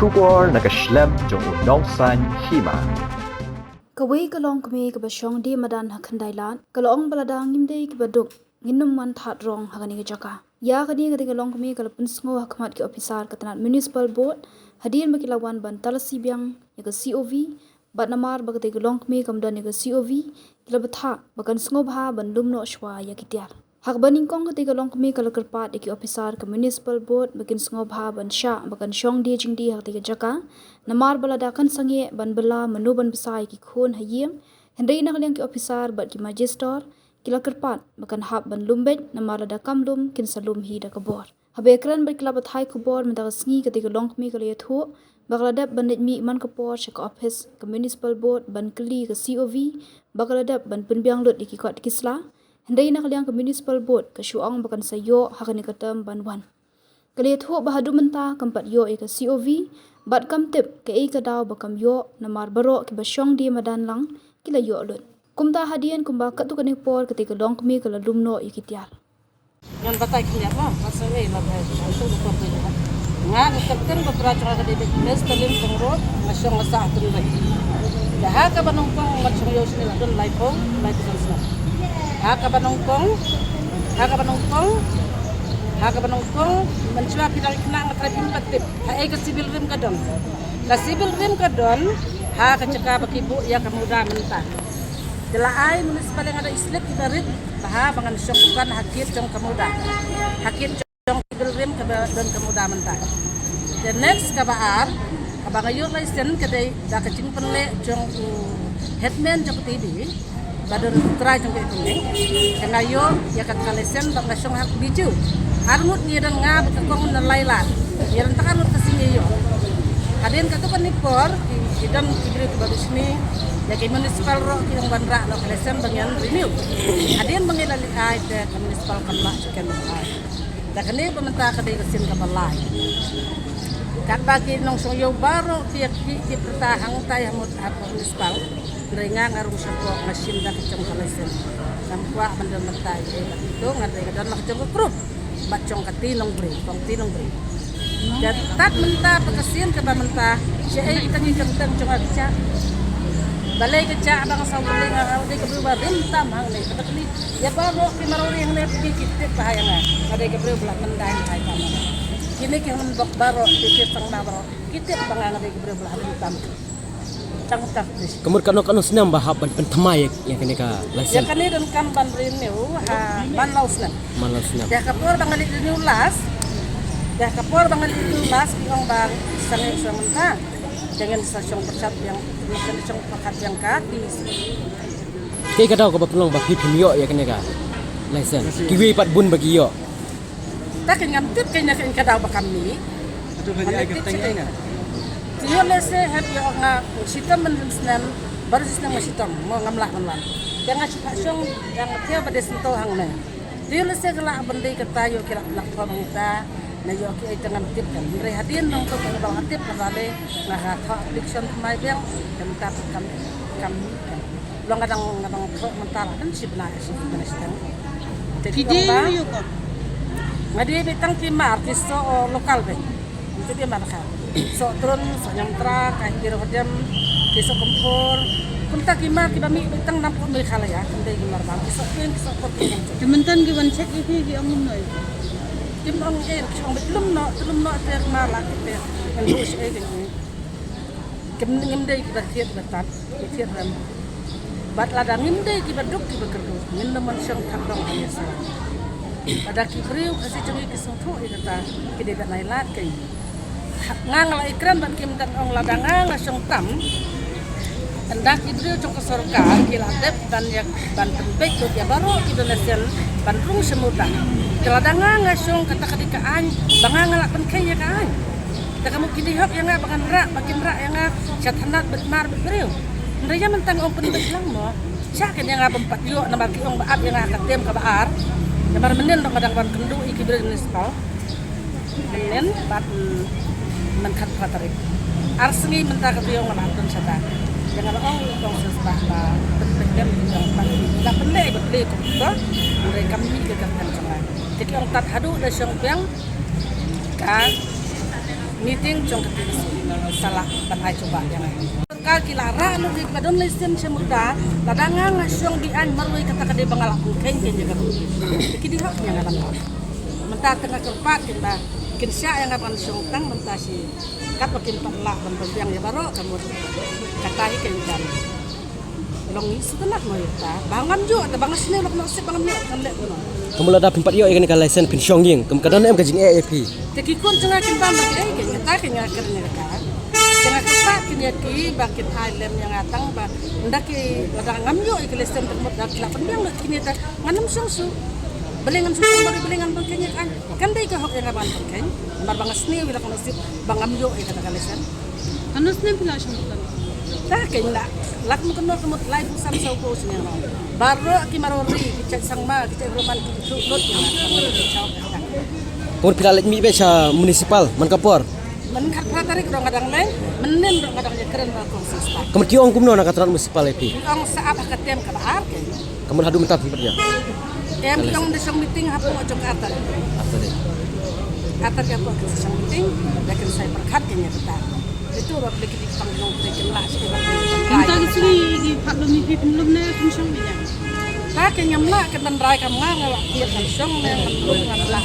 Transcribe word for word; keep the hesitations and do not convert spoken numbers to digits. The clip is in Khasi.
Khubor na ka shlem jong u Nongsaiñ Hima. Kawei ka longkmie kaba shong die madan ha Khyndailad ka la ong ba lada ngim dei kiba duk ngin ym man thad rong ha kane ka jaka. Ïa kane ka dei ka longkmie ka la pynsngew ha khmat ki ophisar ka tnat Municipal Board hadien ba ki la wan ban talasi biang ïa ka C O V, bad namar ba ka dei ka longkmie kam don ïa ka C O V, ki la bthah ba kan sngewbha ban lum noh shuwa ïa ki tiar. Ha kaba nyngkong ka dei ka longkmie ka la kyrpad ïa ki ophisar ka Municipal Board ba kin sngewbha ban shah ba kan shong die jingdie ha ka dei ka jaka, namar ba lada kan sangeh ban bylla mano ban bsa ïa ki khun ha ïing. Hynrei na ka liang ki ophisar bad ki magistrate ki la kyrpad ba kan hap ban lum beit, namar lada kam lum kin sa lum hi da ka bor. Haba ïakren bad ki lad pathai khubor mynta ka sngi, ka dei ka longkmie ka la ïathuh ba ka la dep ban leit mih man ka por sha ka ophis ka Municipal Board ban kylli ka C O V ba ka la dep ban pynbiang lut ïa ki kot ki sla. Hynrei na ka liang ka Municipal Board ka shu ong ba kan sa ïoh ha kane ka term ban wan. Ka la ïathuh ba haduh mynta kam pat ïoh ïa ka C O V, bad kam tip kaei ka daw ba kam ïoh, namar baroh kiba shong die madan lang ki la ïoh lut. Kumta hadien kumba katto katne por, ka dei ka longkmie ka la lum noh ïa ki tiar. Ngan batai khyndiat mo, ka sngewbha la bai. Nga ka Captain Batra jong ka dei Miss Talin Pyngrope, nga shong nga sah Tynrai. Ïa ha kaba nyngkong, nga shong ïa u snem don laiphew, laiphew san snem. Ha kaba nyngkong, ha kaba nyngkong, ha kaba nyngkong, mynshuwa phi dang khynnah nga trai phim pat tip haei ka civil rim ka don. Ka civil rim ka don ha ka jaka ba ki buh ïa ka MUDA mynta. Te la ai municipal ïa nga da i slip iba rit, ba ha ba ngan shong dukan ha kit jong ka MUDA, ha kit jong civil rim kaba don ka MUDA mynta. Te next, kaba ar, kaba nga ïoh license ka dei da ka jingpynleh jong u headman jong ka T B, ba don u trai jong ka T B. Te nga ïoh ïa ka license ba nga shong ha Bijou. Arngut ngi don, nga bad ka kong, na lai lad. Ïa don tak arngut ka sngi ïoh. Hadien katto katne por ki, ki don ki briew kiba bishni ïa ki municipal ruh, ki ong ban rah noh ka license ba ngan renew. Hadien ba ngi la leh ai te ka municipal kam lah shuh kan ai. Te kane ba mynta ka dei ka sien kaba lai. Katba ki nongshong ïew baroh ki ïa ki, ki pyrta hangtai ha mut ha municipal. Hynrei nga nga rung shapoh, nga shim da ka jong ka license. Ngam kwah ban don mynta ïa ka, to nga dei ka don la ka jong ka group. Bad jong ka kti nongbriew, kong kti nongbriew. Ïa tad mynta pat ka sien kaba mynta, shaei kita ki kyrteng jong ka kjat. Balei ka kjat ba nga saw kyrteng, nga dei ka briew ba rim tam hangne. Kata kali ïa baroh ki marwei hangne, ki, ki tip ba ha ïa nga, nga dei ka briew ba la pyndai ha ïa ka. Kine ki hynmen bok baroh, ki, ki tang na baroh, ki tip ba nga, nga dei ka briew ba la rim tam. Tang tang. Ka mut katno katno snem ba hap ban pynthymmai ïa, ïa kane ka license? Ïa kane donkam ban renew ha man la u snem. Man la u snem. Te ha ka por ba nga leit renew last, te ha ka por ba nga leit renew last, ki ong ba sangeh shong mynta. Te ngin sa shong pyrkhat biang, ngin sa shong pyrkhat biang ka T C. Kaei ka daw kaba pynlong ba phi phim ïoh ïa kane ka license? Kiwei pat bun ba ki ïoh. Ta ka ngam tip, ka ïa ka daw ba kam mih. Atu ka ïa ka teng ïa nga. Te ïoh lehse hep ïoh nga shitom mynrim snem, baroh shisnem nga shitom, mo ngam lah ban wan. Te nga shu phah shong ïa nga, te ba dei sngewthuh hangne. Te ïoh lehse ka lah ban dei kata, ïoh ki lah, lah pha bang ta, na ïoh kiei te ngam tip kan. Hynrei hadien nongthoh ka ba nga tip ka ba leh, nga ka thoh application thymmai biang, te mynta kam, kam, kam. Long nga dang, nga dang thoh mynta la kan shi bnai, shi bnai shi tang. Te ki ong ba, nga dei beit tang ki mar ki soh, oh, local beit. Ngi dei mar ka soh trun, soh ñiamtra, ka hiro ka jem, ki soh kompor. Kumta ki mar kiba mih beit tang na pdeng Meghalaya, ym dei ki mar bam, ki soh trun, ki soh por ki jem. Te mynta ki wan check ïa phi, ki ong kumno? Kim ong ei, ki ong beit lum noh, lum noh te mar la ki te. Ngan buh shi ei ki. Kim, ngim dei kiba thied ba tad, ki thied rem. Bad lada ngim dei kiba duk kiba kyrduh, ngin ym mon shong thap dong ha ïa sa. Lada ki briew Khasi jong ngi ki sngewthuh ïa kata, ki dei ban ai lad ka ïa. Nga nga la ïakren bad ki mynta, ong lada nga nga shong tam, ynda ki briew jong ka sorkar ki la dep ban ïa, ban pynbeit lut ïa baroh ki donation ban rung sha MUDA. Te lada nga nga shong, kata ka dei ka aiñ ba nga nga la pynkheiñ ïa ka aiñ. Te ka mut ki dei hok ïa nga ba ngan rah, ba kin rah ïa nga sha thanat bad mar bad briew. Hynrei ïa mynta nga ong pynbeit lang mo. Sha kin ïa nga bym pat ïoh namar ki ong ba ap ïa nga ha ka term kaba ar. Namar mynnin ruh nga dang ban kynduh ïa ki briew municipal. Mynnin bad, mm, mynta khatphra tarik. Ar sngi mynta ka briew nga la don shata. Ïa nga la ong ong shisha ba pynbeit ïa nga ba la pynleh ba pynleh kumto. Hynrei kam mih ka kyrteng jong nga. Te ki ong tad haduh da shong biang ka meeting jong ka T C. Sa lah ban ai chuba ïa nga. Sorkar ki la rah lut ïa kiba don lesen sha mynta, lada nga nga shong beaiñ marwei kata ka dei ba nga lah pynkheiñ kein ïa ka ruh. Te ki dei hok ïa nga ban lah. Mynta te nga kyrpad kein ba kin shah ïa nga ban shong tang mynta shi kat ba kin pat lah ban pynbiang ïa baroh ka mut. Kata hi kein kan. Long i sutlah mo ïa ta. Ba ngam ïoh, ta ba nga sniew lok noh sip ba ngam ïoh, kan leh kumno. Ka mut lada phin pat ïoh ïa kane ka lesen phin shong ïing, kum ka don em ka jingeh ïa phi. Te ki khun jong nga kin bam ba ei kein kata kein nga kren ïa kata. Te nga kyrpad kein ïa ki ba kin ai lem ïa nga tang ba ynda ki lada ngam ïoh ïa ka lesen te ka mut da ki la pynbiang lut kine ta ngan ym shong shuh. Balei ngan shong shuh, balei ngan pynkheiñ ïa ka. Kan dei ka hok ïa nga ban pynkheiñ. Namar ba nga sniew ïa la ka nusip ba ngam ïoh ïa kata ka lesen. Katno snem phi la shong pynkheiñ? Ta kein la. La kum kano ka mut lai phew san saw phew snem. Baroh ki marwei, ki jait sangma, ki jait Roman, ki jait lut ïa nga. Ka mut phi la leit mih beit sha municipal man ka por? Man khatphra tarik ruh nga dang leit, mynnin ruh nga dang ïakren bad kong sista. Ka mut ki ong kumno na ka tnat municipal ïa phi? Ki ong sa ap ha ka term kaba ar kein. Ka mut haduh mynta phi pat ïa? Em, ki ong da shong meeting hapoh jong ka ar tarik. Ar tarik. Ar tarik hapoh ki shong meeting, da kin sa pyrkhat kein ïa kata. Itu ruh ki dei ki pang nongtrei kin lah sha ka. Mynta ki sngi ki pat lum ïa phi, phin lum ne phin shong beit ïa? Ta kein ngam lah, kein ban rai kam nga, nga lah phi ban shong ne ban lum, ngam lah.